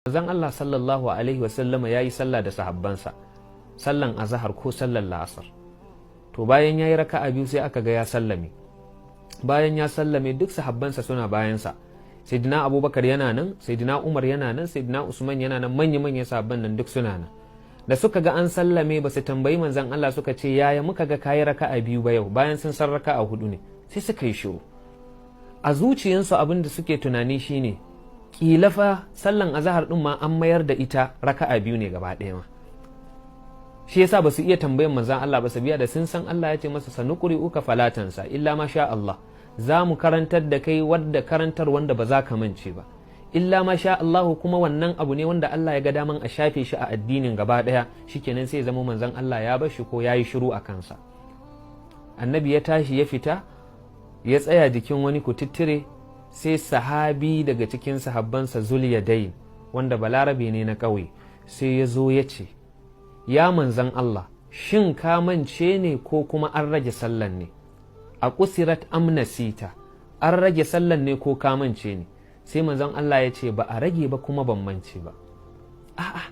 Manzon Allah sallallahu alaihi wasallama ya yi sallah da sahabbansa, sallan azahar ko sallan la'asar. To, bayan ya yi raka'a biyu, sai aka ga ya sallame. Bayan ya sallame, duk sahabbansa suna bayansa. Sayyidina Abubakar yana nan, Sayyidina Umar yana nan, Sayyidina Usman yana nan, manya manyan sahabban nan duk suna nan. Da suka ga an sallame, ba su tambayi manzon Allah suka ce, "Yaya muka ga kayi raka'a biyu ba yau?" Bayan sun san raka'a hudu ne. Sai suka yi shiru. A zuciyansu abin da suke tunani shine kila fa sallan azahar din ma an mayar da ita raka'a biyu ne gaba ɗaya ma. Shi yasa ba su iya tambayan manzon Allah ba, sabiya da sun san Allah ya ce masa, "Sanuqri'uka fala tansa illa ma sha Allah." Za mu karantar da kai wadda karantar wanda ba za ka mance ba, illa ma sha Allah. Kuma wannan abu ne wanda Allah ya ga daman a shafe shi a addinin gaba ɗaya, shikenan sai ya zama manzon Allah ya bar shi ko ya yi shiru a kansa. Annabi ya tashi ya fita, ya tsaya jikin wani kututture. Sai sahabi daga cikin sahabbansa, Zuliyadain, wanda Balarabe ne na ƙauye, sai ya zo ya ce, "Ya manzan Allah, shin ka mance ne ko kuma an rage sallan ne? A qusirat am nasita? An rage sallan ne ko ka mance ne?" Sai manzon Allah ya ce, "Ba a rage ba kuma ban mance ba." A'a.